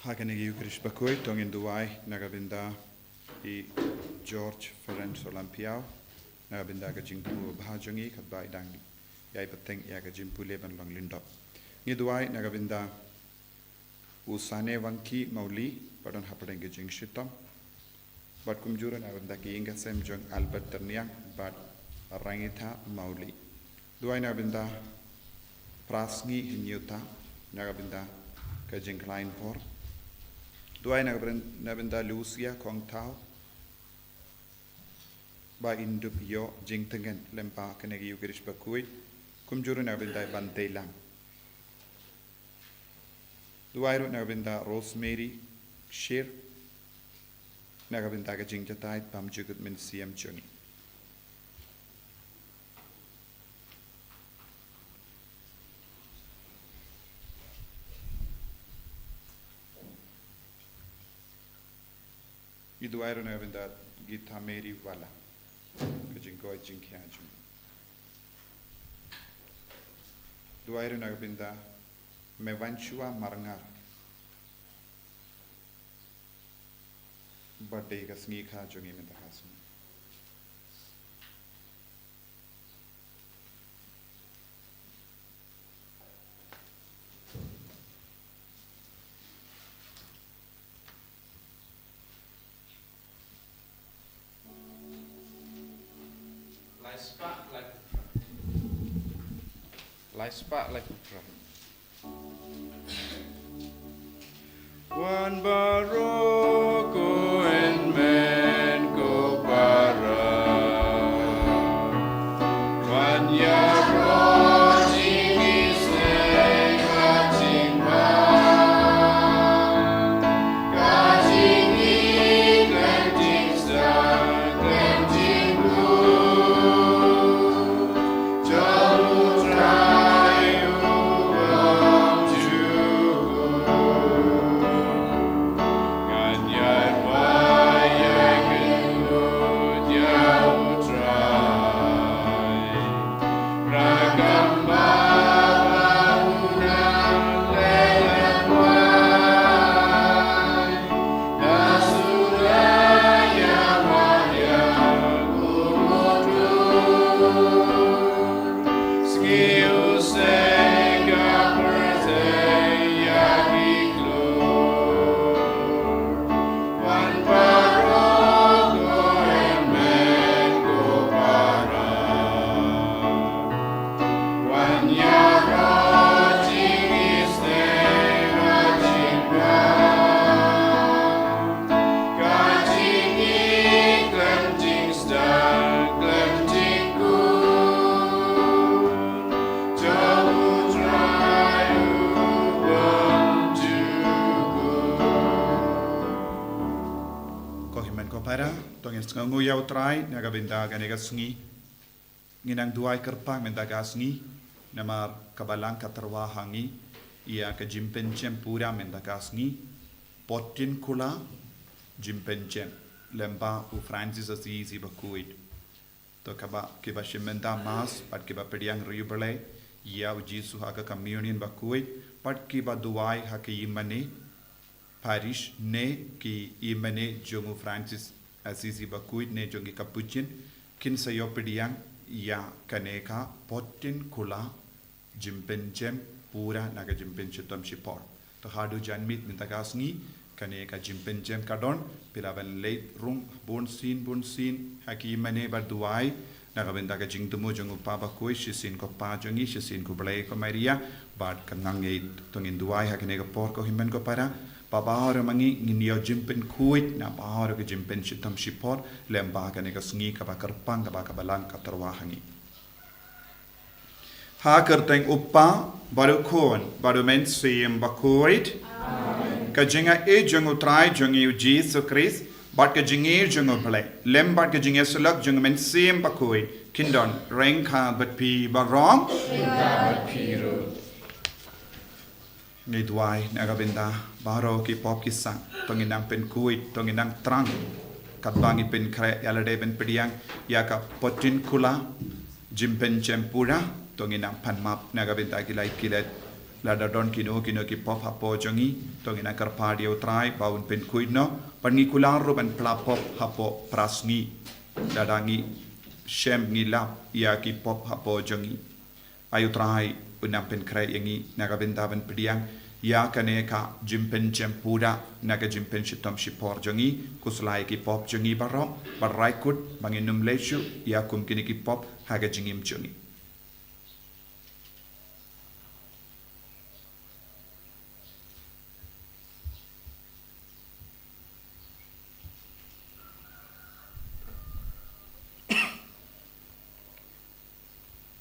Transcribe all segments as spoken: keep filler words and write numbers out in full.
Ha kane ka Eucharist bakhuid to ngin duwai na ka bynta i George Ferenc Solampiaw, na ka bynta ka jingthmu bha jong i katba i dang ïai bteng ïa ka jingpule ban long lyngdoh. Ngi duwai na ka bynta u Sane Wangki Mawlieh, ba don hapdeng ka jingshitom. Bad kumjuh ruh na ka bynta ki ïing ki sem jong Albert Tyrniang bad Rangitha Mawlieh. Duwai na ka bynta Prasngi Hynñiewta, na ka bynta ka jingkhlaiñ por. Duwai na ka byn-, na ka bynta Lucia Kongthaw, ba in dup ïoh jingtngen lyngba kane ka Eucharist bakhuid, kumjuh ruh na ka bynta i Bantei Lam. Duwai ruh na ka bynta Rosemary Sher, na ka bynta ka jingjatai bam jukut mynsiem jong i. Ngi duwai ruh na ka bynta Gita Mary Wala, ka jingkoit jingkhiah jong i. Duwai ruh na ka bynta Mevanchua Marngar, ba dei ka sngi kha jong i mynta ka sngi. Lai spah lai phew phra. Lai spah lai phew phra. Wan baroh ko hynmen ko para. Wan ïaroh jingïaseng bad jingbha. Ka jingïeit khlem jingsdang khlem jingkut. Jong U Trai U Bymjukut. Ngan ïa duwai ïa kynduh ïa U Trai. Rakam ba u nang leh leh wai. Ka jingïeit khlem jingsdang khlem jingkut, jong U Trai U Bymjukut. Ko hynmen ko para, to ngin sngewnguh ïa U Trai na ka bynta kane ka sngi. Ngi nang duwai kyrpang mynta ka sngi, namar ka Balang ka tyrwa ha ngi ïa ka jingpynjem pura mynta ka sngi. Potin kula jingpynjem lyngba u Francis Assisi bakhuid. To kaba kiba shim mynta Mass bad kiba pdiang riewblei ïa U Jisu ha ka Communion bakhuid bad kiba duwai ha ka ïingmane parish ne ki ïingmane jong u Francis Assisi bakhuid ne jong ki Capuchin kin sa ïoh pdiang ïa kane ka potin kula jingpynjem pura na ka jingpynshitom shipor. To haduh janmiet mynta ka sngi kane ka jingpynjem ka don, phi lah ban leit rung bunsien bunsien ha ki ïingmane bad duwai na ka bynta ka jingthmu jong u Pa bakhuid, shisien ko Pa jong ngi, shisien ko Blei ko Maria bad ka ngang ïeit. To ngin duwai ha kane ka por ko hynmen ko para, ba baroh ma ngi ngin ïoh jingpynkhuid na baroh ka jingpynshitom shipor lyngba kane ka sngi kaba kyrpang kaba ka Balang ka tyrwa ha ngi. Ha ka kyrteng U Kpa bad U Khun bad U Mynsiem Bakhuid. Amen. Ka jingïeit jong U Trai jong ngi U Jisu Khrist bad ka jingïeit jong U Blei lem bad ka jingïasyllok jong U Mynsiem Bakhuid kin don ryngkat bad phi baroh. Ryngkat bad phi ruh. Ngi duwai na ka bynta baroh ki pop ki sang, to ngin nang pynkhuid, to ngin nang thrang katba ngi pynkhreh ïa lade ban pdiang ïa ka potin kula jingpynjem pura, to ngin nang pan map na ka bynta ki lai ki let Lada don kino kino ki pop hapoh jong ngi, to ngin ïa kyrpad ïa u Trai ba un pynkhuid noh, bad ngi kular ruh ban pla pop hapoh pra sngi. Lada ngi shem ngi lap ïa ki pop hapoh jong ngi, ai u Trai un nang pynkhreh ïa ngi na ka bynta ban pdiang ïa kane ka jingpynjem pura na ka jingpynshitom shipor jong ngi, khuslai ïa ki pop jong ngi baroh, bad rai kut ba ngin ym leh shuh ïa kum kine ki pop ha ka jingim jong ngi.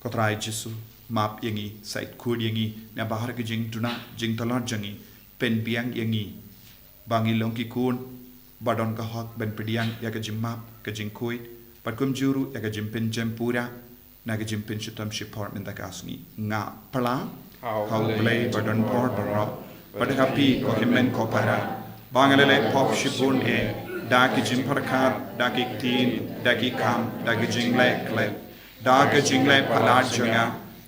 Ko Trai Jisu, map ïa ngi, sait khuid ïa ngi nabar ki jingduna jingtlot jong ngi, pynbiang ïa ngi ba ngi long ki khun ba don ka hok ban pdiang ïa ka jingmap, ka jingkhuid, bad kumjuh ruh ïa ka jingpynjem pura na ka jingpynshitom shipor mynta ka sngi. Nga pla ha u Blei ba don bor baroh, bad ha phi ko hynmen ko para, ba nga la leh pop shibun eh, da ki jingpyrkhat, da ki ktien, da ki kam, da ki jingleh khlem, da ka jingleh palat jong nga,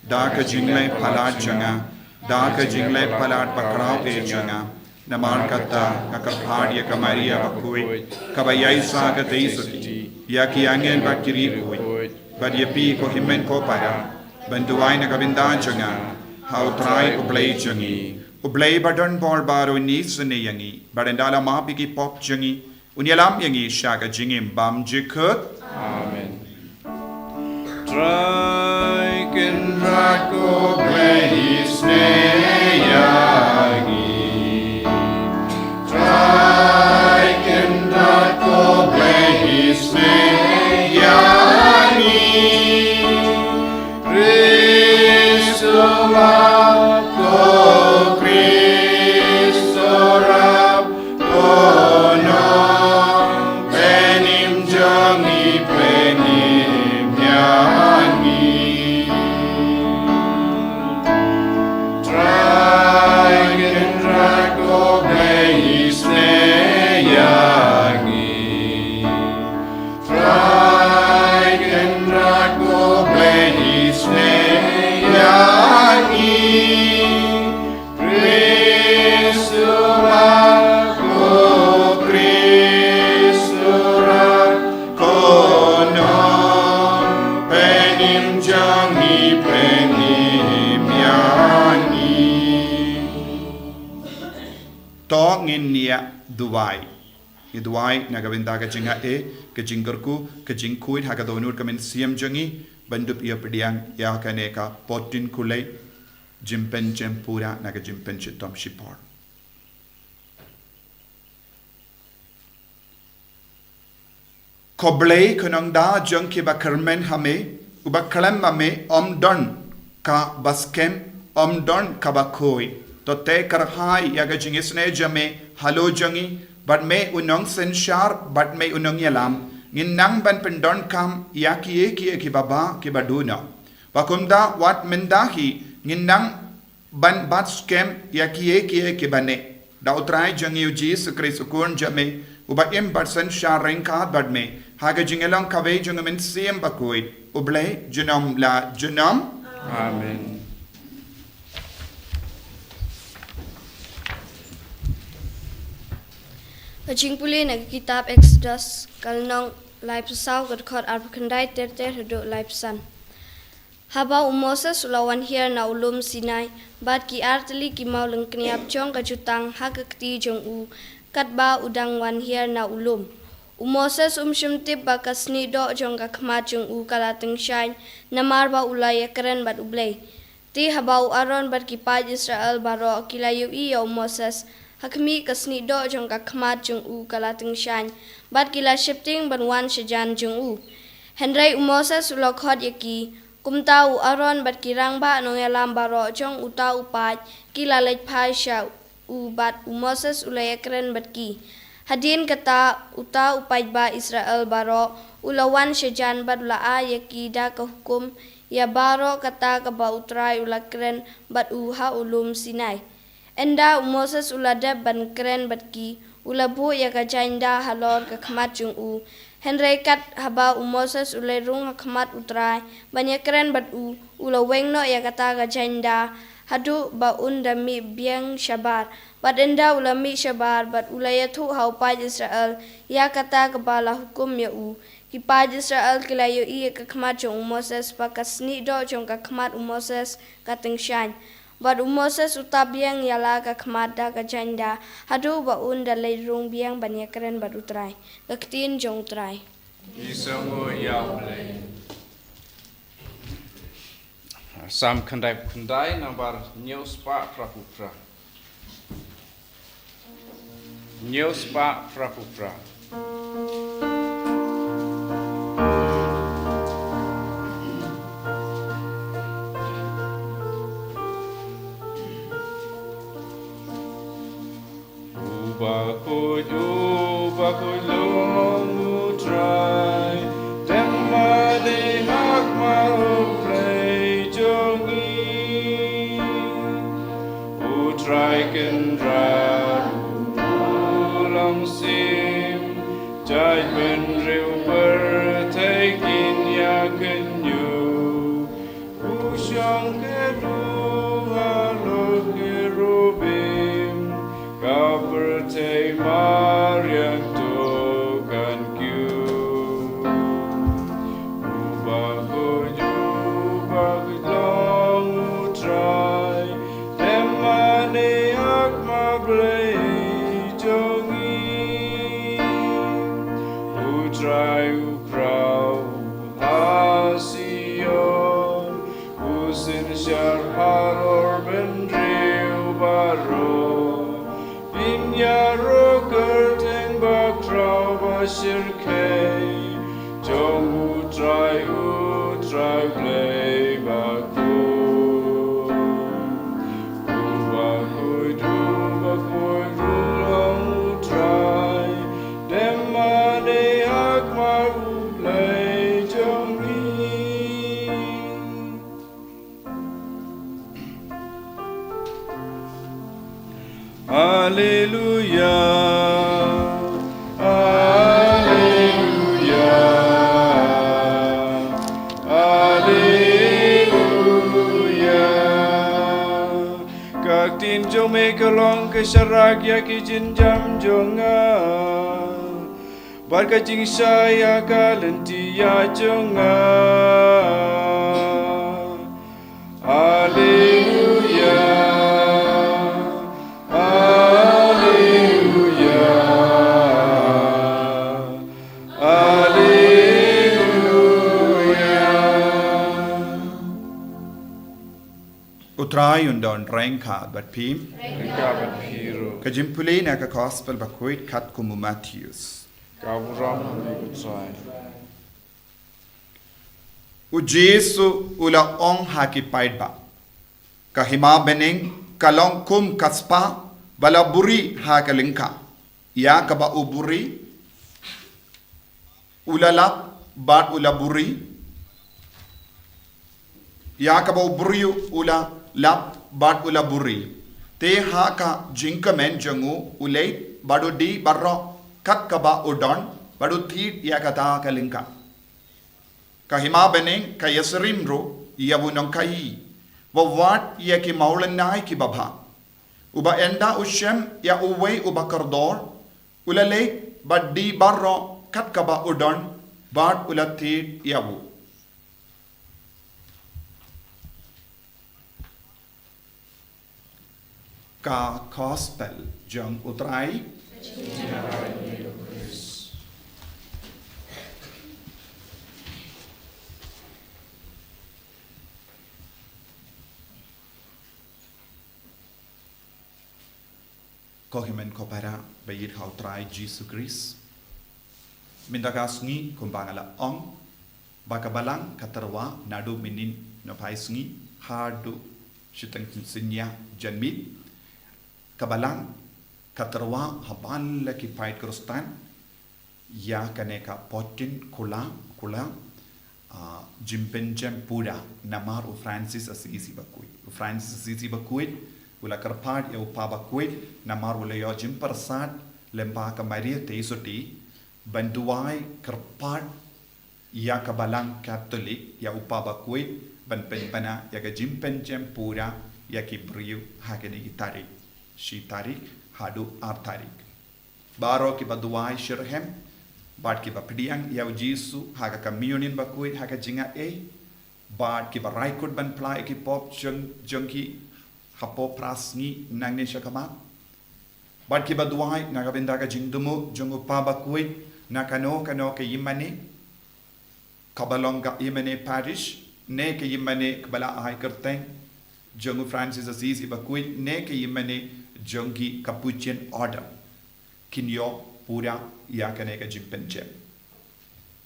da ka jingleh palat jong nga, da ka jingleh palat bakhraw eh jong nga. Namar kata nga kyrpad ïa ka Maria bakhuid, kaba ïaishah katei suki ïa ki angel bad ki riewkhuid, bad ïa phi ko hynmen ko para, ban duwai na ka bynta jong nga ha u Trai u Blei jong ngi. U Blei ba don bor baroh un isynei ïa ngi, bad un da la map ïa ki pop jong ngi, un ïalam ïa ngi sha ka jingim bymjukut. Amen. Trai Kynrad ko Blei isynei ïa ngi. Trai Kynrad ko Blei isynei ïa ngi. Khrist u map, ko Khrist u rap, ko nongpynim jong ngi, pynim ïa ngi. Trai Kynrad ko Blei isynei ïa ngi. Trai Kynrad ko Blei isynei ïa ngi. Khrist u map, ko Khrist u rap, ko nongpynim jong ngi, pynim ïa ngi. To ngin ïa duwai. Ngi duwai na ka bynta ka jingaiei, ka jingkyrkhu, ka jingkhuid ha ka dohnud ka mynsiem jong ngi, ban dup ïa pdiang ïa kane ka potynkulei jingpynjem pura na ka jingpynshitom shipor. Ko Blei, ko Nongda jong kiba kyrmen ha me, uba khlem ma me ym don kaba skhem, ym don kaba khuid. To te kyrhai ïa ka jingisynei jong me halor jong ngi, bad me u nongsynshar, bad me u nongïalam, ngin nang ban pyndonkam ïa kiei kiei kiba bha kiba duh noh. Ba kumta wat mynta hi ngin nang ban bat skhem ïa kiei kiei kiba neh. Da u Trai jong ngi u Jisu Khrist u Khun jong me, uba im bad synshar ryngkat bad me ha ka jingïalong kawei jong u Mynsiem Bakhuid, U Blei junom la junom. Amen. Ka jingpule na ka kitab Exodus, ka lynnong laiphew saw, ka dkhot arphew khyndai ter ter haduh laiphew san. Haba u Moses u la wan hiar na u lum Sinai, bad ki artylli ki maw lyngkniap jong ka jutang ha ka kti jong u, katba u dang wan hiar na u lum. U Moses um shym tip ba ka snieh doh jong ka khmat jong u ka la tyngshaiñ, namar ba u la ïakren bad U Blei. Te haba u Aaron bad ki paid Israel baroh ki la ïohi ïa u Moses, ha khmih ka snieh doh jong ka khmat jong u ka la tyngshaiñ, bad ki la sheptieng ban wan shajan jong u. Hynrei u Moses u la khot ïa ki. Kumta u Aaron bad ki rangbah nongïalam baroh jong uta u paid ki la leit phai sha u, bad u Moses u la ïakren bad ki. Hadien kata, uta u paidbah Israel baroh u la wan shajan bad u la ai ïa ki da ka hukum ïa baroh kata kaba u Trai u la kren bad u ha u lum Sinai. Ynda u Moses u la dep ban kren bad ki, u la buh ïa ka jaiñda halor ka khmat jong u. Hynrei kat haba u Moses u la rung ha khmat u Trai ban ïakren bad u, u la weng noh ïa kata ka jaiñda haduh ba un da mih biang shabar. Bad ynda u la mih shabar, bad u la ïathuh ha u paid Israel ïa kata kaba la hukum ïa u. Ki paid Israel ki la ïohi ïa ka khmat jong u Moses, ba ka snieh doh jong ka khmat u Moses ka tyngshaiñ. Bad u Moses u tap biang ïa la ka khmat da ka jaiñda, haduh ba un da leit rung biang ban ïakren bad u Trai. Ka ktien jong u Trai. Ki sngewbha ïa u Blei. Salm khyndai phew khyndai, nambar hynñiew spah phra phew phra. Hynñiew spah phra phew phra. U bakhuid, u bakhuid long u Trai, dem ma dei hakmar u Blei jong ngi. U Trai Kynrad u long sim, jait bynriew pyrthei kin ïa kynñiuh. U shong kyrduh halor kerubim, ka pyrthei mariang to kan kiew. U bakhuid, u bakhuid long u Trai, dem ma dei hakmar Blei jong ngi. U Trai u khraw ha Sion, u synshar halor bynriew baroh. Phin ïaroh kyrteng bakhraw ba shyrkhei jong u Trai, u Trai Blei bakhuid. U bakhuid, u bakhuid ruh long u Trai, dem ma dei hakmar u Blei jong ngi. Alleluia, alleluia, alleluia. Ka ktien jong me ka long ka sharak ïa ki jynjam jong nga, bad ka jingshai ïa ka lynti ïaid jong nga. Alleluia, alleluia, alleluia. U Trai un don ryngkat bad phi. Ryngkat bad phi ruh. Ka jingpule na ka Gospel bakhuid katkum u Mathaios. Ka burom ïa me ko Trai. U Jisu u la ong ha ki paidbah, ka hima bneng ka long kum ka spah ba la buri ha ka lyngkha. Ïa kaba u buri u la lap bad u la buri. Ïa kaba u briew u la lap bad u la buri. Te ha ka jingkmen jong u, u leit bad u die baroh kat kaba u don, bad u thied ïa kata ka lyngkha. Ka hima bneng ka ïasyriem ruh ïa u nongkhaïi, ba wad ïa ki mawlynnai kiba bha. Uba ynda u shem ïa uwei uba kordor, u la leit bad die baroh kat kaba u don, bad u la thied ïa u. Ka Gospel jong u Trai. Ko hynmen ko para ba ïeit ha u Trai Jisu Khrist. Mynta ka sngi kumba nga la ong, ba ka balang ka tyrwa naduh mynnin nohphai sngi haduh shiteng synñia janmiet. Ka balang ka tyrwa ha ban la ki paid Khristan ïa kane ka Potin Kula, Kula, ah, Jingpynjem Pura namar u Francis Assisi bakhuid. U Francis Assisi bakhuid u la kyrpad ïa u Pa bakhuid namar u la ïoh jingpyrsad lyngba ka Maria Theisotti ban duwai kyrpad ïa ka balang Katholik, ïa u Pa bakhuid, ban pynbna ïa ka Jingpynjem Pura ïa ki briew ha kine ki tarik, shi tarik haduh ar tarik. Baroh kiba duwai shitrhem bad kiba pdiang ïa u Jisu ha ka communion bakhuid ha ka jingaiei, bad kiba rai kut ban pla ïa ki pop jong, jong ki hapoh phra sngi nangne sha khmat, bad kiba duwai na ka bynta ka jingthmu jong u Kpa bakhuid na kano kano ka ïingmane, kaba long ka ïingmane parish, ne ka ïingmane kaba la ai kyrteng jong u Francis Assisi bakhuid, ne ka ïingmane jong ki Capuchin Order, kin ïoh pura ïa kane ka jingpynjem.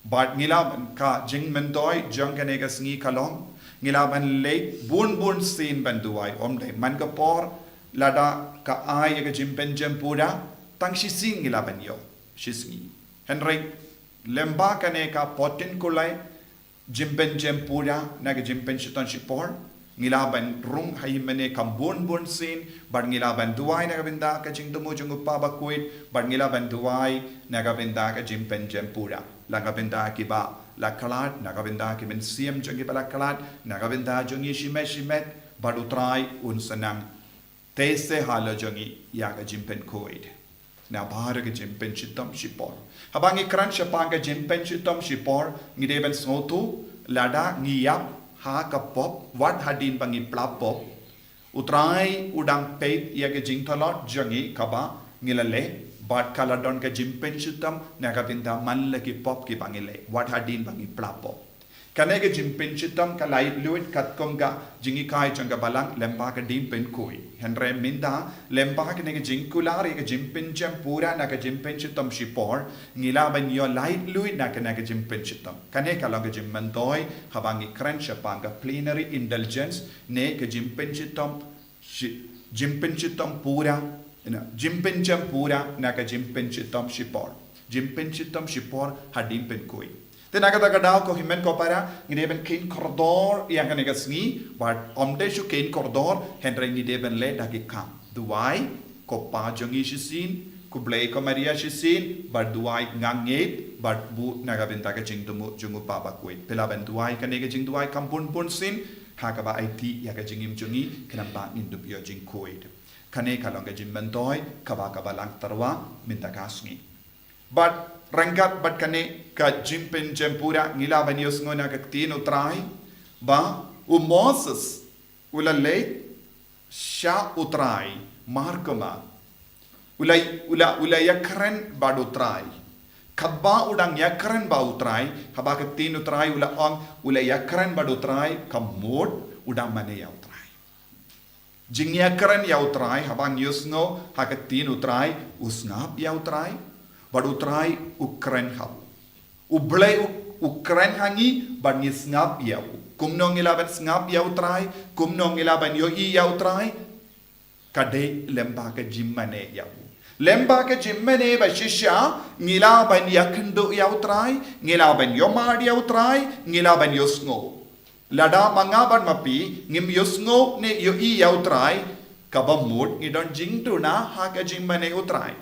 Bad ngi la ban, ka jingmyntoi jong kane ka sngi ka long, ngi la ban leit bun bun sien ban duwai, ym dei man ka por lada ka ai ïa ka jingpynjem pura, tang shisien ngi la ban ïoh, shi sngi. Hynrei lyngba kane ka fourteen Kulai, jingpynjem pura na ka jingpynshitom shipor, ngi la ban rung ha ïingmane kam bun bun sien, bad ngi la ban duwai na ka bynta ka jingthmu jong u Kpa bakhuid, bad ngi la ban duwai na ka bynta ka jingpynjem pura, la ka bynta kiba la khlad, na ka bynta ki mynsiem jong kiba la khlad, na ka bynta jong ngi shimet shimet, bad u Trai un sa nang tei se halor jong ngi ïa ka jingpynkhuid na baroh ka jingpynshitom shipor. Haba ngi kren shaphang ka jingpynshitom shipor, ngi dei ban sngewthuh, lada ngi ïap ha ka pop, wat hadien ba ngi pla pop, u Trai u dang peit ïa ka jingtlot jong ngi kaba ngi la leh, bad ka la don ka jingpynshitom na ka bynta man la ki pop kiba ngi leh, wat hadien ba ngi pla pop. Kane ka jingpynshitom ka laitluid katkum ka jinghikai jong ka Balang lyngba ka jingpynkhuid. Hynrei mynta, lyngba kane ka jingkular ïa ka jingpynjem pura na ka jingpynshitom shipor, ngi la ban ïoh laitluid na kane ka jingpynshitom. Kane ka long ka jingmyntoi haba ngi kren shaphang ka plenary indulgence, ne ka jingpynshitom shi-, jingpynshitom pura, na, jingpynjem pura na ka jingpynshitom shipor. Jingpynshitom shipor ha ka jingpynkhuid. Te na kata ka daw ko hynmen ko para, ngi dei ban kheiñ kordor ïa kane ka sngi, bad ym dei shu kheiñ kordor, hynrei ngi dei ban leh da ki kam. Duwai, ko Pa jong ngi shisien, ko Blei ko Maria shisien, bad duwai nga ngeit, bad buh na ka bynta ka jingthmu jong u Kpa bakhuid. Phi lah ban duwai kane ka jingduwai kam bun bun sien, ha kaba aiti ïa ka jingim jong ngi, khnang ba ngin dup ïoh jingkhuid. Kane ka long ka jingmyntoi kaba ka Balang tyrwa mynta ka sngi. Bad ryngkat bad kane ka jingpynjem pura, ngi lah ban ïohsngew na ka ktien u Trai, ba u Moses u la leit sha u Trai markhmat. U la, u la, u la ïakren bad u Trai. Katba u dang ïakren bad u Trai, haba ka ktien u Trai u la ong, u la ïakren bad u Trai, ka mut u dang mane ïa u Trai. Jingïakren ïa u Trai, haba ngi ïohsngew ha ka ktien u Trai, u sngap ïa u Trai, bad u Trai u kren ha u. U Blei u, u kren ha ngi, bad ngi sngap ïa u. Kumno ngi lah ban sngap ïa u Trai, kumno ngi lah ban ïohi ïa u Trai, ka dei lyngba ka jingmane ïa u. Lyngba ka jingmane ba shisha, ngi lah ban ïakynduh ïa u Trai, ngi lah ban ïohmad ïa u Trai, ngi lah ban ïohsngew. Lada ma nga bad ma phi, ngim ïohsngew ne ïohi ïa u Trai, kaba mut ngi don jingduna ha ka jingmane u Trai.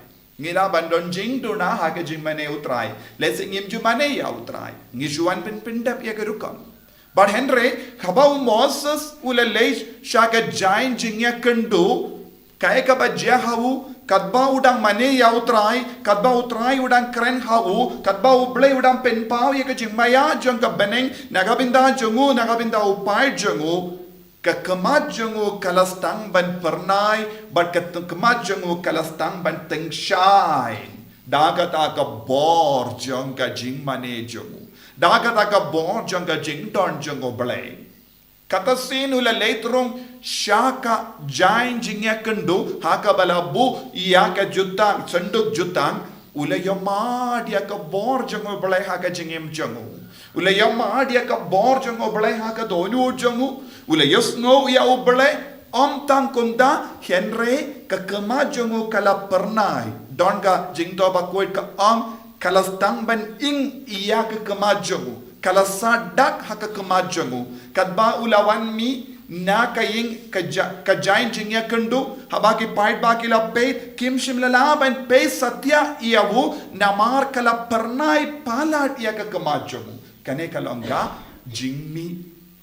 Ngi lah ban don jingduna ha ka jingmane u Trai. Lehse ngim ju mane ïa u Trai. Ngi ju wan pynpyndep ïa ka rukom. Bad hynrei, haba u Moses u la leit sha ka jaiñ jingïakynduh, kaei kaba jia ha u, katba u dang mane ïa u Trai, katba u Trai u dang kren ha u, katba u Blei u dang pynpaw ïa ka jingmaïa jong ka bneng, na ka bynta jong u, na ka bynta u paid jong u, ka khmat jong u ka la sdang ban pyrnai, bad ka t-, khmat jong u ka la sdang ban tyngshaiñ. Da kata ka bor jong ka jingmane jong u. Da kata ka bor jong ka jingdon jong u Blei. Kata sien u la leit rung sha ka jaiñ jingïakynduh ha kaba la buh ïa ka jutang, synduk jutang, u la ïohmad ïa ka bor jong u Blei ha ka jingim jong u. U la ïohmad ïa ka bor jong u Blei ha ka dohnud jong u. U la ïohsngew ïa u Blei, ym tang kumta, hynrei ka khmat jong u ka la pyrnai. Don ka jingthoh bakhuid ka ong, ka la sdang ban ing ïa ka khmat jong u. Ka la sah dak ha ka khmat jong u. Katba u la wan mih na ka ïing ka ja-, ka jaiñ jingïakynduh, haba ki paidbah ki la peit, kim shym la lah ban peit satia ïa u, namar ka la pyrnai palat ïa ka khmat jong u. Kane ka long ka jingmih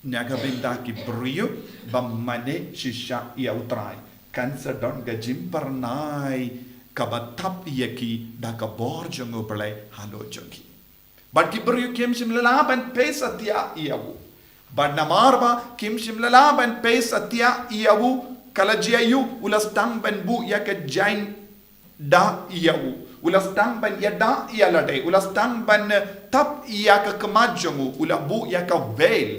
na ka bynta ki briew ba mane shisha ïa U Trai. Kan sa don ka jingpyrnai kaba thap ïa ki da ka bor jong U Blei halor jong ki. Bad ki briew kim shym la lah ban peit satia ïa u. Bad namar ba kim shym la lah ban peit satia ïa u, ka la jia ïa u, u la sdang ban buh ïa ka jaiñ da ïa u. U la sdang ban ïada ïa lade, u la sdang ban, eh, tap ïa ka khmat jong u, u la buh ïa ka veil.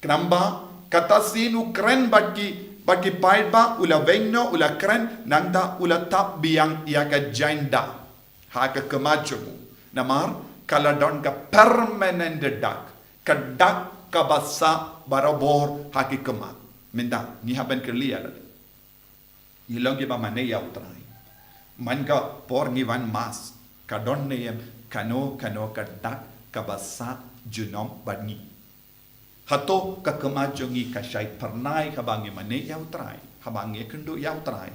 Khnang ba kata sien u kren bad ki, bad ki paidbah, u la weng noh, u la kren, nangta u la tap biang ïa ka jaiñ da ha ka khmat jong u. Namar ka la don ka permanent dak, ka dak kaba sah barabor ha ki khmat. Mynta ngi hap ban kylli ïa lade. Ngi long kiba mane ïa U Trai. Man ka por ngi wan mass, ka don ne em kano kano ka dak kaba sah junom bad ngi? Hato ka khmat jong ngi ka shai pyrnai haba ngi mane ïa U Trai, haba ngi ïakynduh ïa U Trai?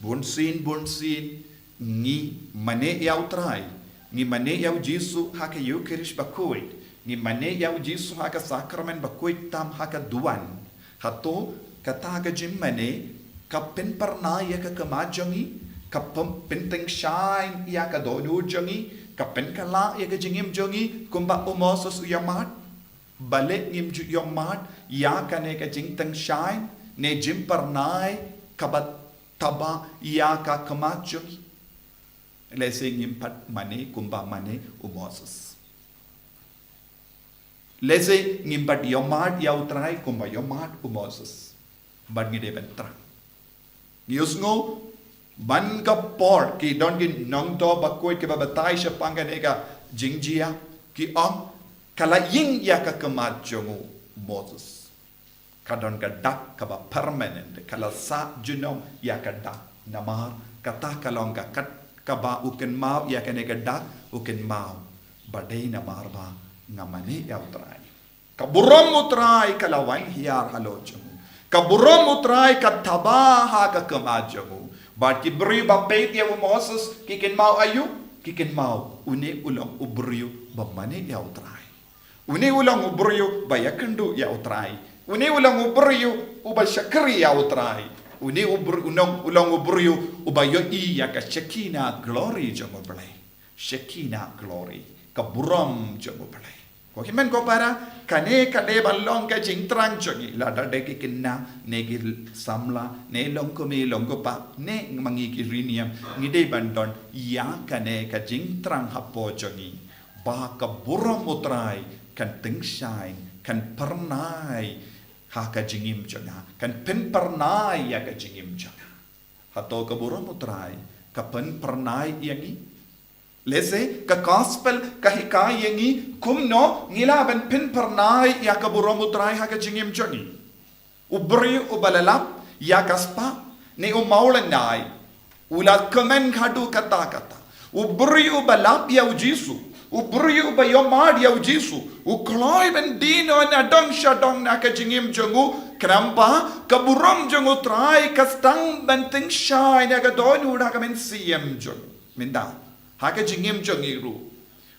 Bunsien, bunsien ngi mane ïa U Trai. Ngi mane ïa U Jisu ha ka Eukharist bakhuid. Ngi mane ïa U Jisu ha ka sakramen bakhuid tam ha ka duwan. Hato kata ka jingmane ka pynpyrnai ïa ka khmat jong ngi, ka pyn-, pyntyngshaiñ ïa ka dohnud jong ngi, ka pynkylla ïa ka jingim jong ngi, kumba u Moses u ïamad? Balei ngim ju ïamad ïa kane ka jingtyngshaiñ ne jingpyrnai kaba taba ïa ka khmat jong ngi? Lehse ngim pat mane kumba mane u Moses. Lehse ngim pat ïamad ïa U Trai kumba ïamad u Moses. Bad ngi dei ban thrang. Ngi ïohsngew man ka por ki don ki nongthoh bakhuid kiba batai shaphang kane ka jingjia, ki ong ka la ïeng ïa ka khmat jong u Moses. Ka don ka dak kaba permanent, ka la sah junom ïa ka dak. Namar kata ka long ka kat kaba u kynmaw ïa kane ka dak, u kynmaw ba dei namar ba nga mane ïa U Trai. Ka burom U Trai ka la wan hiar halor jong u. Ka burom U Trai ka taba ha ka khmat jong u. Bad ki briew ba peit ïa u Moses ki kynmaw aïu? Ki kynmaw une u long u briew ba mane ïa U Trai. Une u long u briew ba ïakynduh ïa U Trai. Une u long u briew uba shakri ïa U Trai. Une u br-, u long, u long u briew uba ïohi ïa ka Shekinah glory jong U Blei. Shekinah glory, ka burom jong U Blei. Ko hynmen ko para, kane ka dei ban long ka jingthrang jong ngi, lada dei ki khynnah, ne ki samla, ne long kmie, long kpa, ne ma ngi ki riewniam, ngi dei ban don ïa kane ka jingthrang hapoh jong ngi. Ba ka burom U Trai kan tyngshaiñ, kan pyrnai ha ka jingim jong nga, kan pynpyrnai ïa ka jingim jong nga. Hato ka burom U Trai ka pynpyrnai ïa ngi? Lehse ka gospel ka hikai ïa ngi kumno ngi lah ban pynpyrnai ïa ka burom U Trai ha ka jingim jong ngi. U briew uba la lap ïa ka spah ne u mawlynnai, u la kmen haduh katta katta. U briew uba lap ïa U Jisu, u briew uba ïamad ïa U Jisu, u kloi ban die noh na dong sha dong na ka jingim jong u, khnang ba ka burom jong U Trai ka sdang ban tyngshaiñ na ka dohnud ha ka mynsiem jong u. Mynta ha ka jingim jong ngi ruh,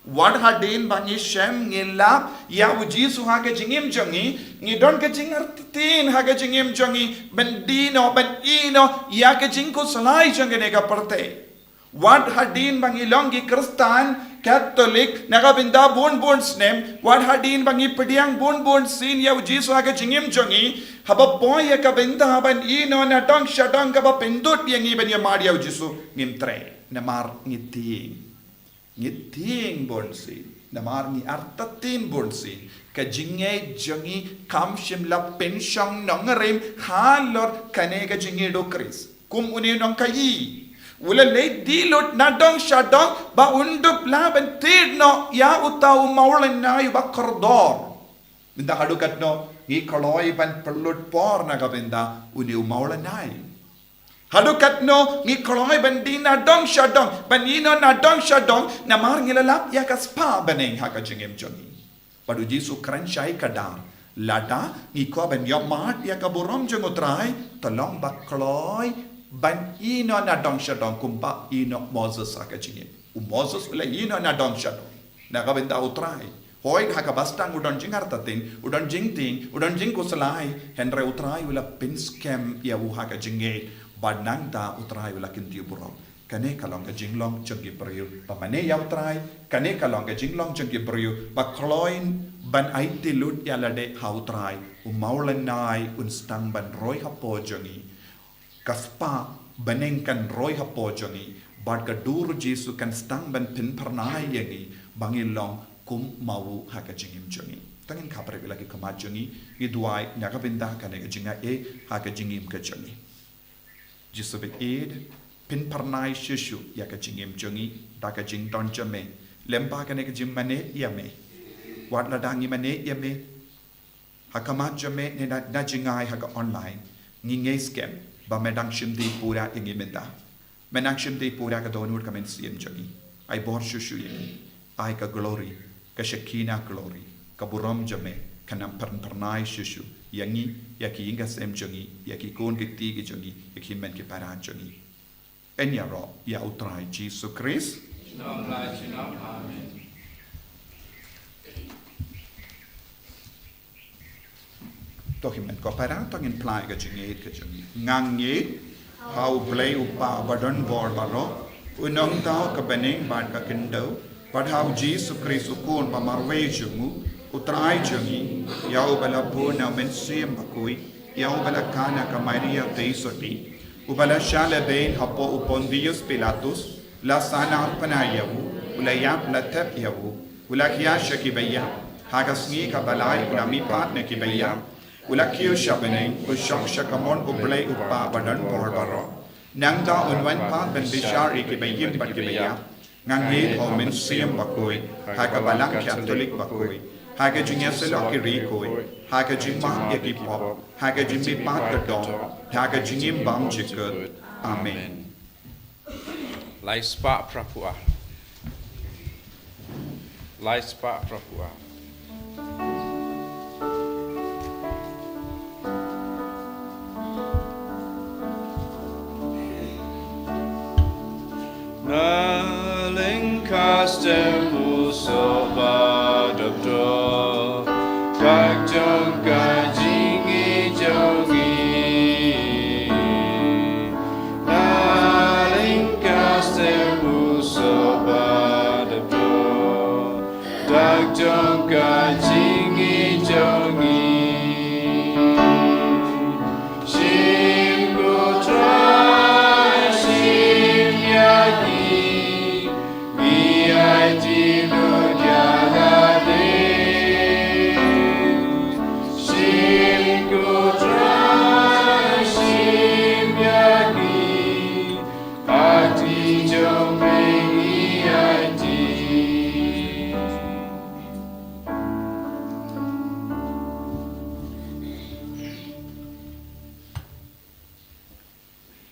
wat hadien ba ngi shem, ngi lap ïa U Jisu ha ka jingim jong ngi, ngi don ka jingartatien ha ka jingim jong ngi ban die noh, ban ïeh noh ïa ka jingkhuslai jong kane ka pyrthei. Wat hadien ba ngi long ki Khristan Katholik na ka bynta bun bun snem, wat hadien ba ngi pdiang bun bun sien ïa U Jisu ha ka jingim jong ngi, haba poi ïa ka bynta ban ïeh noh na dong sha dong kaba pyndud ïa ngi ban ïamad ïa U Jisu, ngim treh. Namar ngi tieng. Ngi tieng bun sien, namar ngi artatien bun sien. Ka jingngeit jong ngi kam shym la pynshong nongrim halor kane ka jingïeit u Khrist. Kum une u nongkhaïi u la leit die lut na dong sha dong ba un dup lah ban tied noh ïa uta u mawlynnai uba kordor. Mynta haduh katno ngi kloi ban pynlut por na ka bynta une u mawlynnai? Haduh katno ngi kloi ban die na dong sha dong, ban ïeh noh na dong sha dong, namar ngi la lap ïa ka spah bneng ha ka jingim jong ngi? Bad U Jisu u kren shai kdar, lada ngi kwah ban ïohmad ïa ka burom jong U Trai, to long ba kloi ban ïeh noh na dong sha dong kumba ïeh noh Moses ha ka jingim. U Moses u la ïeh noh na dong sha dong na ka bynta U Trai. Hooid, ha kaba sdang u don jingartatien, u don jingtieng, u don jingkhuslai, hynrei u Trai u la pynskhem ïa u ha ka jingngeit, bad nangta u Trai u la kyntiew burom. Kane ka long ka jinglong jong ki briew ba mane ïa u Trai, kane ka long ka jinglong jong ki briew ba kloi ban aiti lut ïa lade ha u Trai, u mawlynnai un sdang ban roi hapoh jong ngi. Ka spah bneng kan roi hapoh jong ngi, bad ka dur u Jisu kan sdang ban pynphyrnai ïa ngi, ba ngin long kum ma u ha ka jingim jong ngi. To ngin khapbriew ïa la ki khmat jong ngi, ngi duwai na ka bynta kane ka jingaiei ha ka jingim ka jong ngi. Jisu ba ïeit, pynphyrnai shuh shuh ïa ka jingim jong ngi da ka jingdon jong me, lyngba kane ka jingmane ïa me. Wat lada ngi mane ïa me ha khmat jong me ne na, na jngai ha ka online, ngi ngeit skhem ba me dang shim dei pura ïa ngi mynta. Me dang shim dei pura ka dohnud ka mynsiem jong ngi. Ai bor shuh shuh ïa ngi. Ai ka glory, ka Shekinah glory, ka burom jong me kan nang pynphyrnai shuh shuh ïa ngi, ïa ki ïing ki sem jong ngi, ïa ki khun ki kti ki jong ngi, ïa ki hynmen ki para jong ngi. Yn ïaroh ïa u Trai Jisu Khrist. Junom la junom. Amen. To hynmen ko para, to ngin phla ïa ka jingngeit ka jong ngi. Nga ngeit ha u Blei u Kpa ba don bor baroh, u nongthaw ka bneng bad ka khyndew, bad ha u Jisu Khrist u Khun ba marwei jong u, u Trai jong ngi, ïa uba la bun na u Mynsiem Bakhuid, ïa uba la khang na ka Maria Theisotti, uba la shah lehbeiñ hapoh u Pontius Pilatus, la sahnarphna ïa u, u la ïap, la thep ïa u, u la khia sha ki baïap, ha ka sngi kaba lai u la mihpat na ki baïap, u la kiew sha bneng, u shong sha kamon u Blei u Kpa ba don bor baroh. Nangta un wan pat ban bishar ïa ki baïap bad ki baïap. Nga ngeit ha u Mynsiem Bakhuid, ha ka Balang Katholik bakhuid, ha ka jingïasyllok ki riewkhuid, ha ka jingmap ïa ki pop, ha ka jingmihpat ka doh, ha ka jingim bymjukut. Amen. Lai spah phra phew ar. Lai spah phra phew ar. Na lyngkha step u soh ba dap dor, dak jong ka jingïeit jong ngi. Na lyngkha step u soh ba dap dor, dak jong ka jingïeit jong ngi. Shim ko Trai, shim ïa ngi, ngi aiti lut ïa lade. Shim ko Trai, shim ïa ngi, ha kti jong me ngi aiti.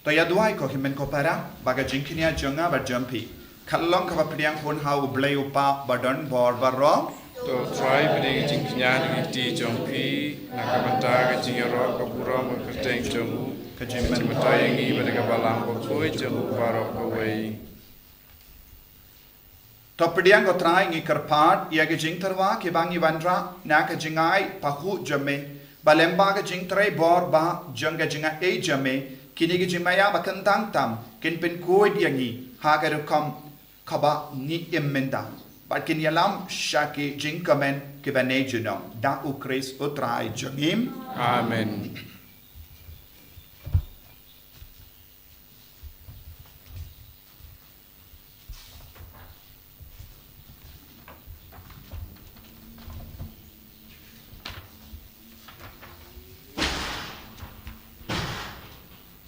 To ïa duwai ko hynmen ko para, ba ka jingkñia jong nga bad jong phi kan long kaba pdiang hun ha u Blei u Kpa ba don bor baroh. To Trai pdiang jingkñia na ka kti jong phi, na ka bynta ka jingïaroh ka burom ka kyrteng jong u, ka jingmyntoi ïa ngi bad ka Balang Bakhuid jong u baroh kawei. To pdiang ko Trai, ngi kyrpad ïa ka jingtyrwa kiba ngi wanrah na ka jingai pahuh jong me, ba lyngba ka jingtrei bor ba jong ka jingaiei jong me, kine ki jingmaïa ba kyntang tam kin pynkhuid ïa ngi ha ka rukom kaba ngi im mynta, bad kin ïalam sha ki jingkmen kiba ne junom, da u Khrist u Trai jong ngi. Amen.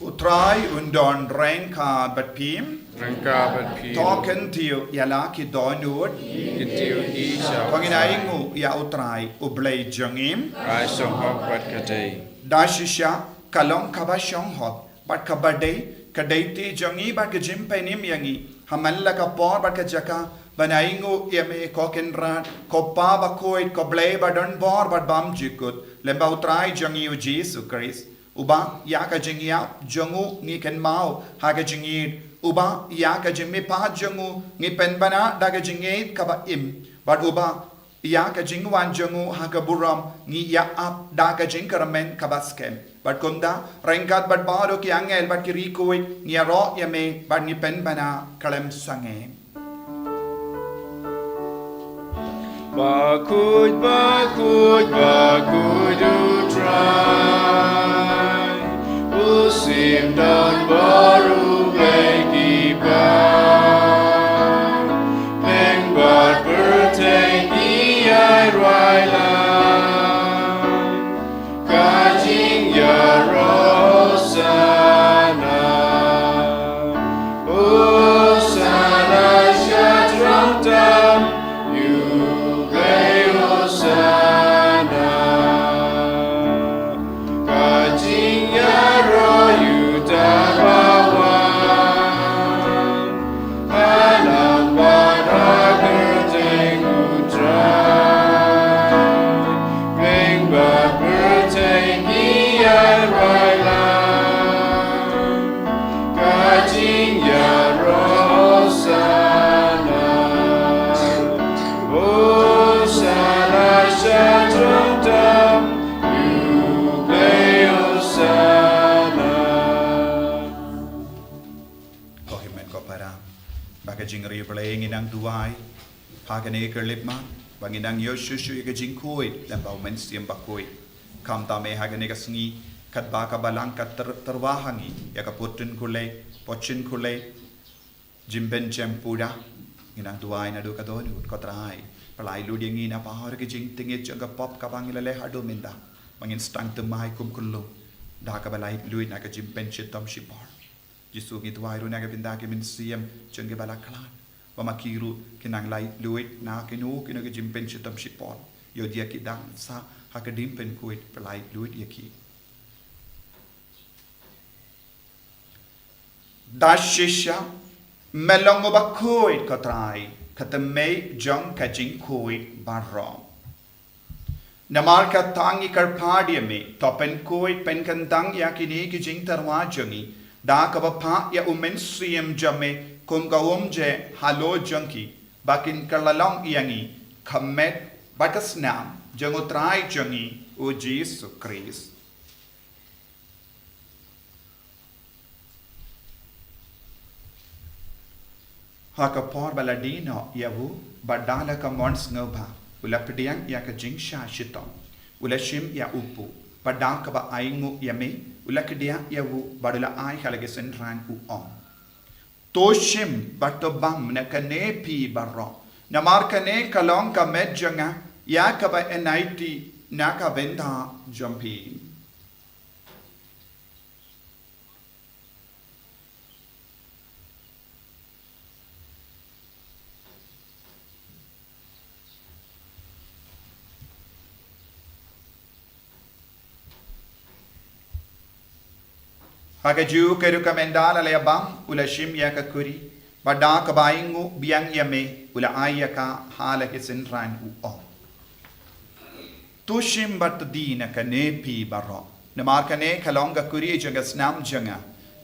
U Trai un don ryngkat bad phi. Ryngkat bad phi. To kyntiew ïa la ki dohnud. Kyntiew hi sha. To ngin ainguh ïa u Trai u Blei jong ngi. Ka shong hok bad ka dei. Da shisha ka long kaba shong hok bad kaba dei, ka dei kti jong ngi bad ka jingpynim ïa ngi ha man la ka por bad ka jaka, ban ainguh ïa me ko Kynrad, ko Pa Bakhuid, ko Blei ba don bor bad bymjukut, lyngba u Trai jong ngi u Jisu Khrist, uba ïa ka jingïap jong u ngi kynmaw ha ka jingïeit, uba ïa ka jingmihpat jong u ngi pynbna da ka jingïeit kaba im, bad uba ïa ka jingwan jong u ha ka burom, ngi ïa ap da ka jingkyrmen kaba skhem. Bad kumta, ryngkat bad baroh ki angel bad ki riewkhuid, ngi ïaroh ïa me, bad ngi pynbna khlem sangeh. Bakhuid, bakhuid, bakhuid u Trai, u sim don bor u Blei ki paid, pdeng bad pyrthei ki ïai rwai lad. Ka jingïaroh Hosana. Hosana sha throne tam, ïa u Blei Hosana. Ka jingïaroh ïa uta ba wan. Ha nam bad ha kyrteng u Trai. Pdeng bad pyrthei ki ïai rwai lad. Ka jingïaroh Hosana. Hosana sha throne tam. Ïa u Blei Hosana. Ko hynmen ko para, ba ka jingriewblei ngi nang duwai ha kane ka khyllipmat, ba ngi nang ïoh shuh shuh ïa ka jingkhuid lyngba u Mynsiem Bakhuid. Khamtam eh ha kane ka sngi, katba ka Balang ka tyrwa ha ngi ïa ka pyrthei khulai, pyrthei khulai, jingpynjem pura, ngi nang duwai naduh ka dohnud, ko Trai, pyllait lut ïa ngi na baroh ki jingtngit jong ka pop kaba ngi la leh haduh mynta, ba ngin sdang thymmai kum kyllum da kaba laitluid na ka jingpynshitom shipor. Jisu, ngi duwai ruh na ka bynta ki mynsiem jong kiba la khlad, ba ma ki ruh kin nang laitluid na kino kino ki jingpynshitom shipor. Ïoh jia ki dang sah ha ka jingpynkhuid, pyllait lut ïa ki. Da shisha, me long uba khuid, ko Trai, ka tymmen jong ka jingkhuid baroh. Namar kata ngi kyrpad ïa me, to pynkhuid pynkyntang ïa kine ki jingtyrwa jong ngi da kaba phah ïa u Mynsiem jong me kum ka umjer halor jong ki, ba kin kylla long ïa ngi ka met bad ka snam jong u Trai jong ngi, u Jisu Khrist. Ha ka por ba la die noh ïa u, bad da la ka mon sngewbha, u la pdiang ïa ka jingshah shitom, u la shim ïa u pud, bad da kaba ainguh ïa me, u la kdiah ïa u, bad u la ai ha la ki synran, u ong: To shim bad to bam na kane phi baroh, namar kane ka long ka met jong nga, ïa kaba yn aiti na ka bynta jong phi. Ha kajuh ka rukom, ynda la ïa bam, u la shim ïa ka khuri, bad da kaba ainguh biang ïa me, u la ai ïa ka ha la ki synran, u ong: To shim bad to die na kane phi baroh, namar kane ka long ka khuri jong ka snam jong nga,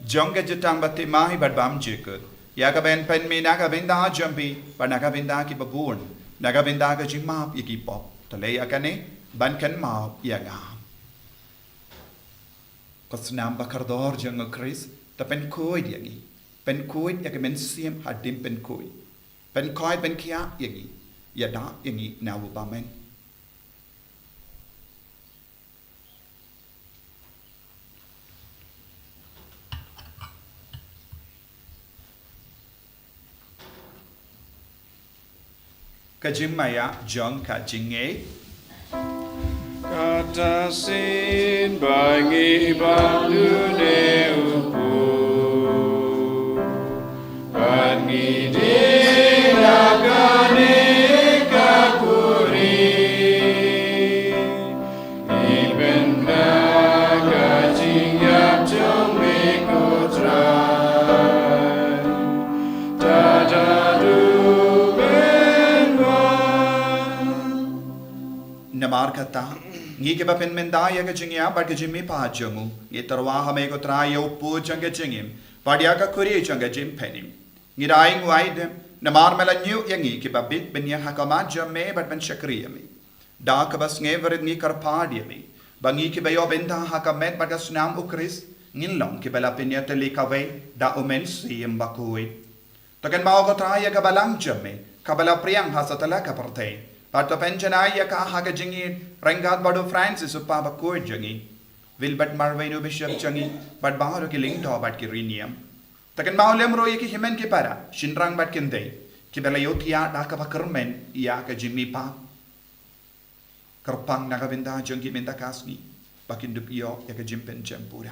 jong ka jutang bathymmai bad bymjukut, ïa kaba yn pynmih na ka bynta jong phi bad na ka bynta kiba bun, na ka bynta ka jingmap ïa ki pop. To leh ïa kane ban kynmaw ïa nga. Ko snam ba kordor jong u Khrist, to pynkhuid ïa ngi. Pynkhuid ïa ka mynsiem hadien pynkhuid. Pynkhuid pynkhiah ïa ngi. Ïada ïa ngi na u bymman. Ka jingmaïa jong ka jingngeit. Kata shisien ba ngi bam lune u pud, ba ngi die na kane ka khuri. Ngi pynbna ka jingïap jong me, ko Trai, tad haduh phin wan. Namar kata, ngi kiba pynmynta ïa ka jingïap bad ka jingmihpat jong u, ngi tyrwa ha me, ko Trai, ïa u pud jong ka jingim, bad ïa ka khuri jong ka jingpynim. Ngi da ainguh aidem Namar me la ñiew ïa ngi kiba bit ban ïeng ha khmat jong me bad ban shakri ïa me. Da kaba sngewrit ngi kyrpad ïa me ba ngi kiba ïoh bynta ha ka met bad ka snam u Khrist ngin long kiba la pynïatylli kawei da u Mynsiem Bakhuid. To kynmaw ko Trai ïa ka balang jong me kaba la pdiang ha satlak ka pyrthei, bad to pynjanai ïa ka ha ka jingïeit ryngkat bad u Francis u Papa bakhuid jong ngi, Wilbert Marwein u Bishop jong ngi, bad baroh ki lyngdoh bad ki riewniam. To kynmaw lem ruh ïa ki hynmen ki para, shynrang bad kynthei kiba la ïohthiah da kaba kyrmen ïa ka jingmihpat. Kyrpang na ka bynta jong ki mynta ka sngi ba kin dup ïoh ïa ka jingpynjem pura.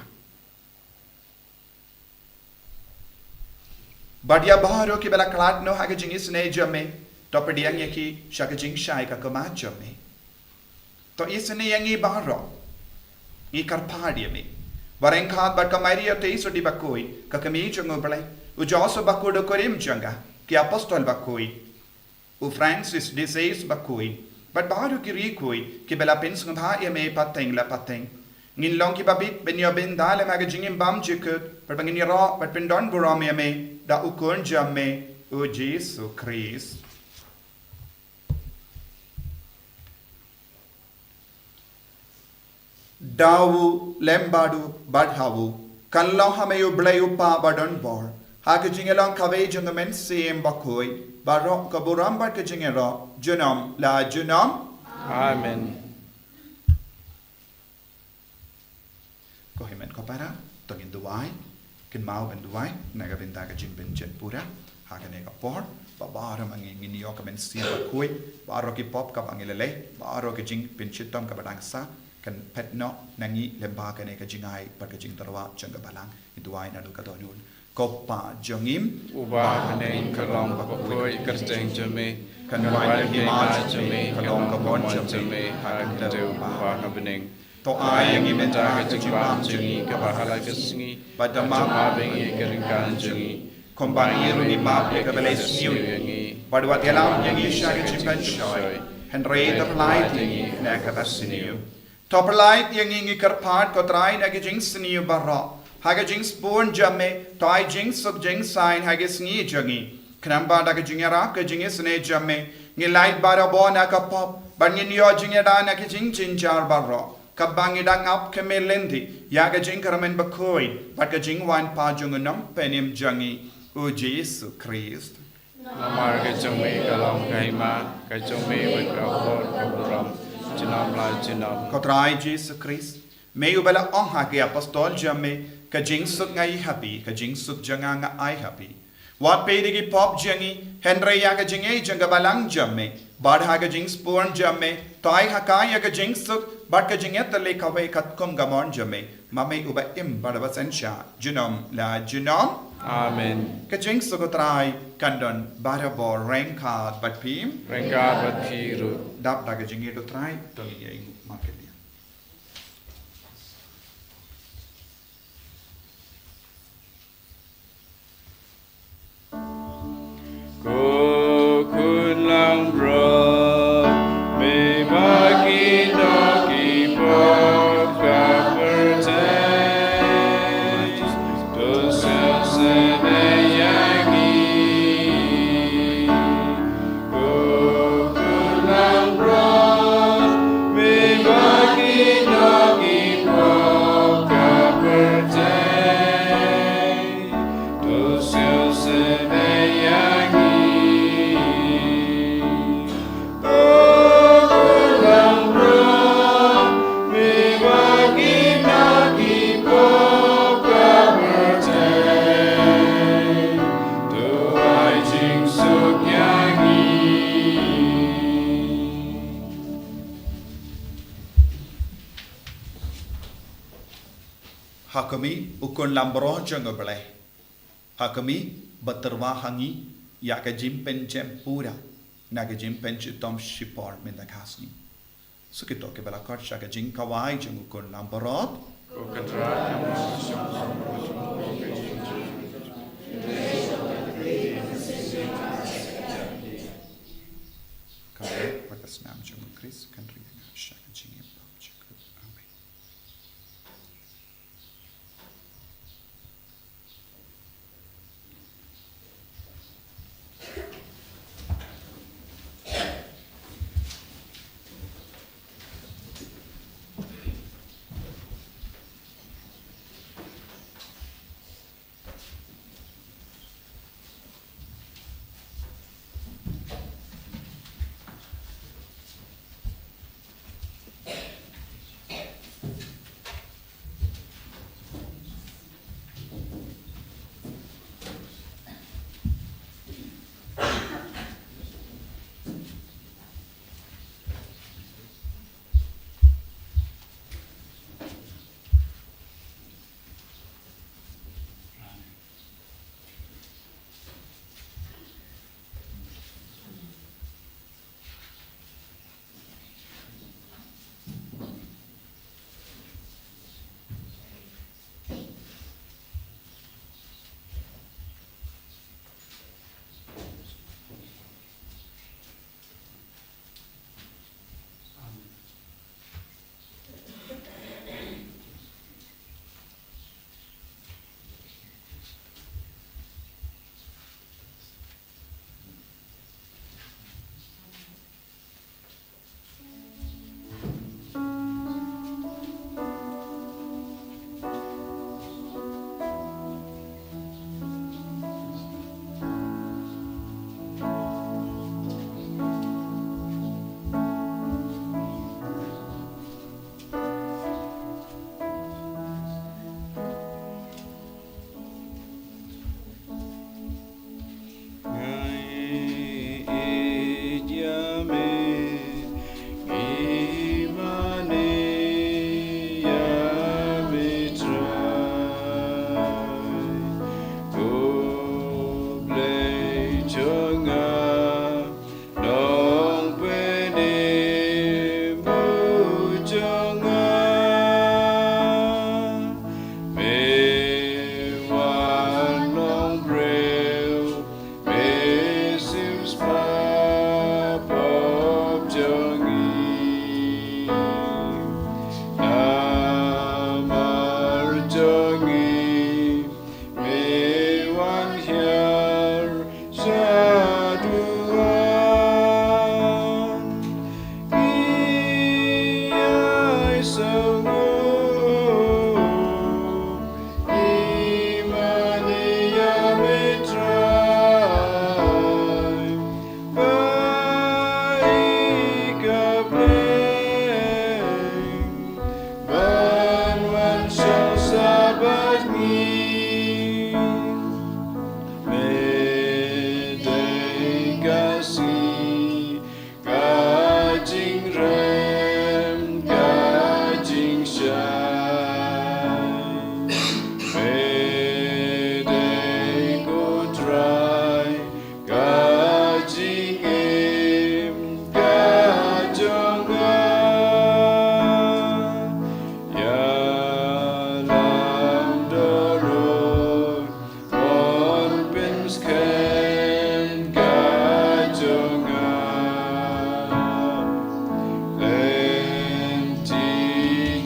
Bad ïa baroh kiba la khlad noh ha ka jingisynei jong me, to pdiang ïa ki sha ka jingshai ka khmat jong me. To isynei ïa ngi baroh, ngi kyrpad ïa me, ba ryngkat bad ka Maria Theisotti bakhuid, ka kmie jong u Blei, u Joseph bakhuid u kurim jong ka, ki apostol bakhuid, u Francis de Sales bakhuid, bad baroh ki riewkhuid kiba la pynsngewbha ïa me pateng la pateng, ngin long kiba bit ban ïoh bynta lem ha ka jingim bymjukut, bad ba ngin ïaroh bad pyndonburom ïa me da u Khun jong me, u Jisu Khrist. Da u, lem bad u, bad ha u, kan long ha me u Blei u Kpa badonbor, ha ka jingïalong kawei jong u Mynsiem Bakhuid, baroh ka burom bad ka jingïaroh junom la junom. Amen. Ko hynmen ko para, to ngin duwai. Kynmaw ban duwai na ka bynta ka jingpynjem pura ha kane ka por, ba baroh ma ngi ngin ïoh ka Mynsiem Bakhuid, baroh ki pop kaba ngi la leh, baroh ka jingpynshitom kaba dang sah, kan phet noh na ngi lem bad kane ka jingai bad ka jingtyrwa jong ka balang. Ngin duwai naduh ka dohnud. Ko Pa jong ngi uba ha bneng, ka long bakhuid ka kyrteng jong me, kan wan ka hima jong me, ka long ka mon jong me ha ka khyndew uba ha bneng. To ai ïa ngi mynta ka jingbam jong ngi kaba ha la ka sngi, bad da map ïa ngi ka ryngkat jong ngi, kumba ngi ruh ngi map ïa kiba la isniew ïa ngi, bad wat ïalam ïa ngi sha ka jingpynshoi, hynrei to pyllait ïa ngi na kaba sniew. To pyllait ïa ngi, ngi kyrpad ko Trai, na ki jingsniew baroh, ha ka jingsbun jong me to ai jingsuk jingsaiñ ha ki sngi jong ngi, khnang ba da ka jingïarap ka jingisynei jong me ngin lait barabor na ka pop, bad ngin ïoh jingïada na ki jingjynjar baroh, kaba ngi dang ap khmih lynti ïa ka jingkyrmen bakhuid bad ka jingwan pat jong u Nongpynim jong ngi, u Jisu Khrist. Namar ka jong me ka long ka hima, ka jong me ka long ka burom, junom la junom. Ko Trai Jisu Khrist, me uba la ong ha ki apostol jong me, ka jingsuk nga ai ha phi, ka jingsuk jong nga nga ai ha phi. Wat peit ïa ki pop jong ngi, hynrei ïa ka jingïeit jong ka balang jong me, bad ha ka jingsbun jong me to ai ha ka ïa ka jingsuk bad ka jingïatylli kawei katkum ka mon jong me, ma me uba im bad uba synshar junom la junom. Amen. Ka jingsuk u Trai kan don barabor ryngkat bad phi. Ryngkat bad phi ruh. Dap da ka jingïeit u Trai, to ngin ïa ïnguh markylliang. Ko Khun langbrot, me bad kino ki pop ka pyrthei, to sngewsynei ïa ngi. Ko Khun langbrot, me bad kino ki pop ka pyrthei, to sngewsynei ïa ngi. Ko Khun langbrot, me bad kino ki pop ka pyrthei, to ai jingsuk ïa ngi. Ha khmih, u Khun langbrot jong u Blei. Ha khmih, ba tyrwa ha ngi ïa ka jingpynjem pura na ka jingpynshitom shipor mynta ka sngi. Sa kito kiba la khot sha ka jingkhawai jong u Khun langbrot. Ko Trai, ka ri bad ka snam jong u Khrist kan ri ïa nga sha ka jingim bymjukut. Amen.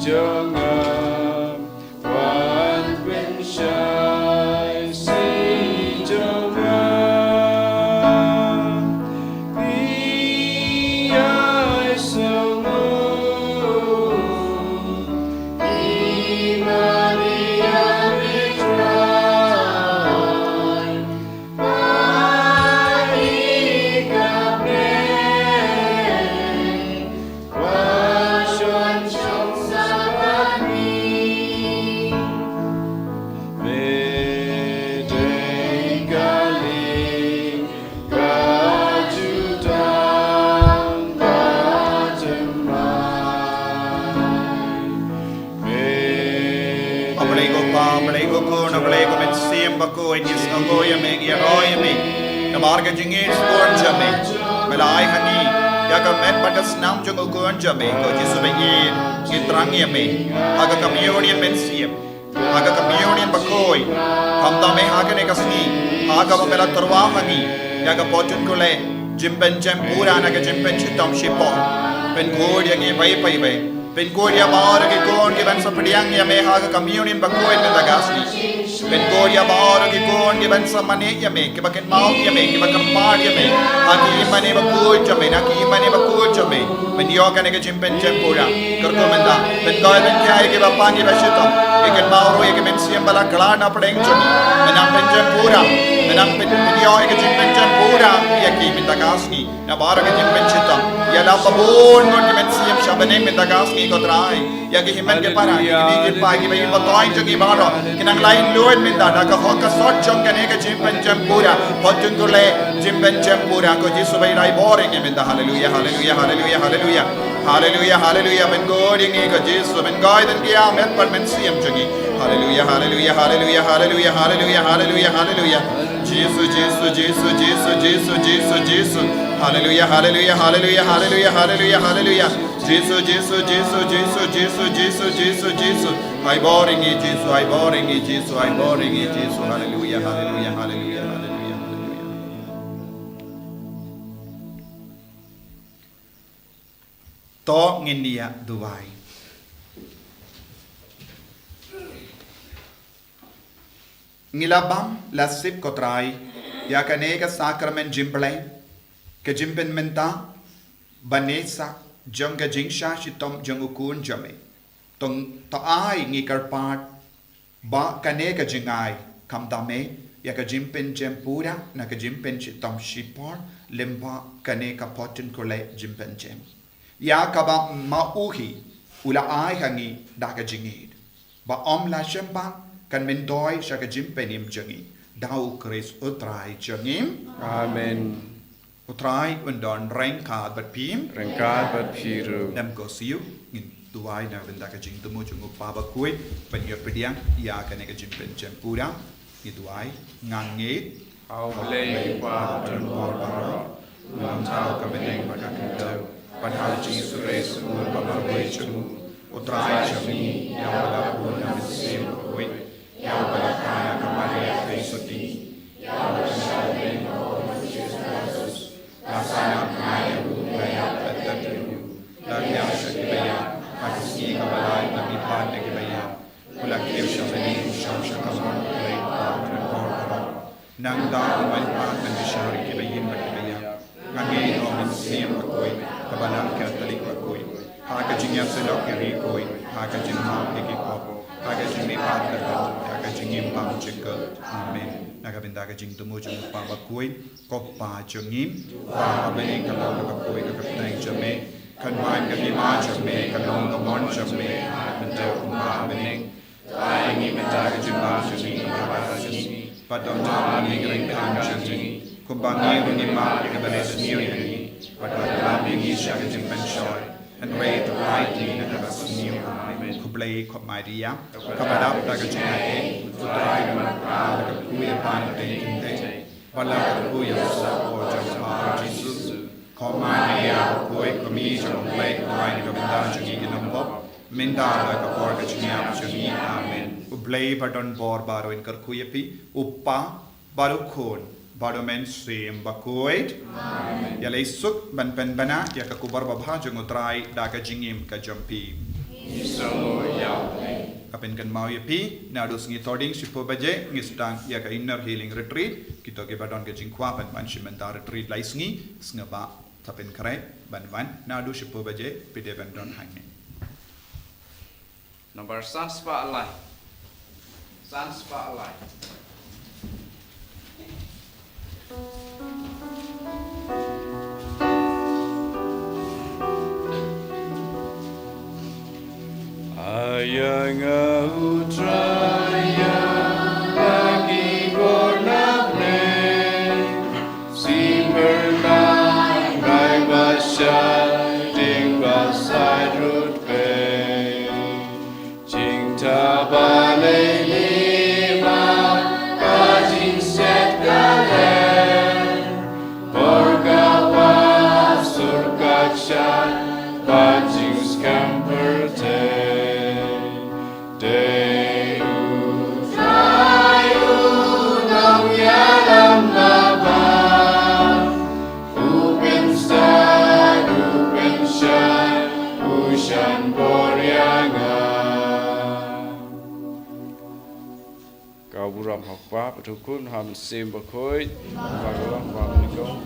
jong nga, wan pynshai si jong nga. Phi ïai sngewbha, i Maria i Trai, A Blei ko Pa, a Blei ko Khun, a Blei ko Mynsiem Bakhuid, ngi sngewbha ïa me, ngi ïaroh ïa me. Namar ka jingïeit sbun jong me, me la ai ha ngi ïa ka met bad ka snam jong u Khun jong me, ko Jisu ba ïeit. Ngi thrang ïa me ha ka communion mynsiem, ha ka communion bakhuid. Khamtam me ha kane ka sngi, ha kaba me la tyrwa ha ngi ïa ka pop jong u Khun, jingpynshitom pura na ka jingpynshitom shipor. Pynkhuid ïa ngi beit beit beit. Pynkhuid ïa baroh ki khun kiban sa pdiang ïa me ha ka communion bakhuid mynta ka sngi. Pynkhuid ïa baroh ki khun kiban sa mane ïa me, kiba kynmaw ïa me, kiba kyrpad ïa me ha ki ïingmane bakhuid jong me, na ki ïingmane bakhuid jong me. Pynïoh kane ka jingpynshitom pura. Kyrkhu mynta, pynkoit pynkhia ïa kiba pang kiba shitom. Ki kynmaw ruh ïa ki mynsiem ba la khlad na pdeng jong ngi. Mynta pynshitom pura, mynta pyn, pynïoh ïa ka jingpynshitom pura ïa ki mynta ka sngi. Na baroh ki jingpynshitom, ïalap ba bun ngut ki mynsiem sha bneng mynta ka sngi ko Trai. Ïa ki hynmen ki para, ki kmie ki kpa, kiba ïeit ba thoiñ jong ngi baroh ki nang lait luid mynta da ka hok ka sot jong kane ka jingpynshitom pura. Pop jong u Khun, jingpynshitom pura, ko Jisu ba ïeit, ai bor ïa ngi mynta. Haleluia, haleluia, haleluia, haleluia. Haleluia, haleluia. Pynkhuid ïa ngi ko Jisu, pynkoit pynkhia met bad mynsiem jong ngi. Haleluia, haleluia, haleluia, haleluia, haleluia, haleluia, haleluia. Jisu, Jisu, Jisu, Jisu, Jisu, Jisu. Haleluia, haleluia, haleluia, haleluia, haleluia, haleluia. Jisu, Jisu, Jisu, Jisu, Jisu, Jisu, Jisu. Ai bor ïa ngi Jisu, ai bor ïa ngi Jisu, ai bor ïa ngi Jisu. Haleluia, haleluia, haleluia, haleluia, haleluia. To ngin ïa duwai. Ngi la bam la sip ko Trai ïa kane ka sakramen jingpyllait, ka jingpynmynta ba ne sa jong ka jingshah shitom jong u Khun jong me. To, to ai ngi kyrpad ba kane ka jingai khamtam me ïa ka jingpynshitom pura na ka jingpynshitom shipor lyngba kane ka pop jong u Khun jingpynshitom, ïa kaba ma u hi u la ai ha ngi da ka jingïeit, ba ym la shemphang, kan myntoi sha ka jingpynim jong ngi, da u Khrist u Trai jong ngi. Amen. U Trai un don ryngkat bad phi. Ryngkat bad phi ruh. Lem ko siew, ngin duwai na ka bynta ka jingthmu jong u Kpa Bakhuid ban ïoh pdiang ïa kane ka jingpynshitom pura. Ngi duwai, nga ngeit ha U Blei U Kpa badonbor baroh, u long thaw ka bneng bad ka khyndew, bad ha U Jisu Khrist u Khun ba marwei jong u, U Trai jong ngi, ïa uba la bun na Mynsiem Bakhuid, ïa uba la kha na ka Maria Theisotti, ïa uba la shah bneng ha u Pontius Pilatus, la sah nangkynmaw ïa u, la ïap, la tep ïa u, la kyiad sha kiba ïap, ha ka sngi kaba lai la mihpat na kiba ïap, u la kiew sha bneng, u shong sha ka mon U Blei U Kpa badonbor baroh. Nangta un wan pat ban bishar ïa kiba ïeit bad kiba ïap. Nga ngeit ha U Mynsiem Bakhuid, ka Balang Katholik bakhuid, ha ka jingïasyllok ki riewkhuid, ha ka jingmap ïa ki pop, ha ka jingmihpat ka doh, ha ka jingim bymjukut. Amen. Na ka bynta ka jingthmu jong u Kpa Bakhuid, ko Kpa jong ngi, uba ha bneng, ka long ka bakhuid ka kyrteng jong me, kan wan ka hima jong me, kan long ka mon jong me ha ka khyndew kumba ha bneng. Ai ngi mynta ka jingbam jong ngi kaba bha ka sngi, bad to map ïa ngi ki ryngkang jong ngi, kumba ngi ruh ngi map ïa kiba leh sniew ïa ngi, bad to ym lam ïa ngi sha ka jingpynshoi, hynrei to pynlait ïa ngi na kaba sniew. Amen. Khublei ko Maria, kaba dap da ka jingaiei, U Trai u don bad phi, la kyrkhu ïa phi hapdeng ki khynnah, bad la kyrkhu ïa u soh u pop jong pha U Jisu. Ko Maria bakhuid, ko Kmie jong U Blei, to duwai na ka bynta jong ngi ki nongpop, mynta bad ha ka por ka jingïap jong ngi. Amen. U Blei badonbor baroh un kyrkhu ïa phi, U Kpa, bad U Khun, bad U Mynsiem Bakhuid. Amen. Ïaleh suk ban pynbna ïa ka khubor babha jong U Trai da ka jingim ka jong phi. Ka pynkynmaw ïa phi, naduh sngi Thohdieng shiphew baje, ngi sdang ïa ka Inner Healing Retreat, kito kiba don ka jingkwah ban wan shim bynta retreat lai sngi, sngewbha, to pynkhreh, ban wan, naduh shiphew baje, phi dei ban don hangne. Number san spah lai. San spah lai. Ïa nga U Trai ïa, ba ki bor na pdeng, simmer na rai ba shai, ding ba sait rut pei. Jingthaw ba lei lima, ka jingset ka leh, bor ka wa sur ka shai, ba jingskhem pyrthei. Dei U Trai U Nongïalam Labah, U Pynstad, U Pynshai, U Shan bor ïa nga. Ka burom ha U Kpa, bad ha U Khun, ha U Mynsiem Bakhuid, ba ka long, ba ka nyngkong,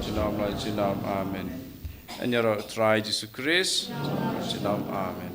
junom la junom. Amen. Yn ïaroh U Trai Jisu Khrist, junom. Amen.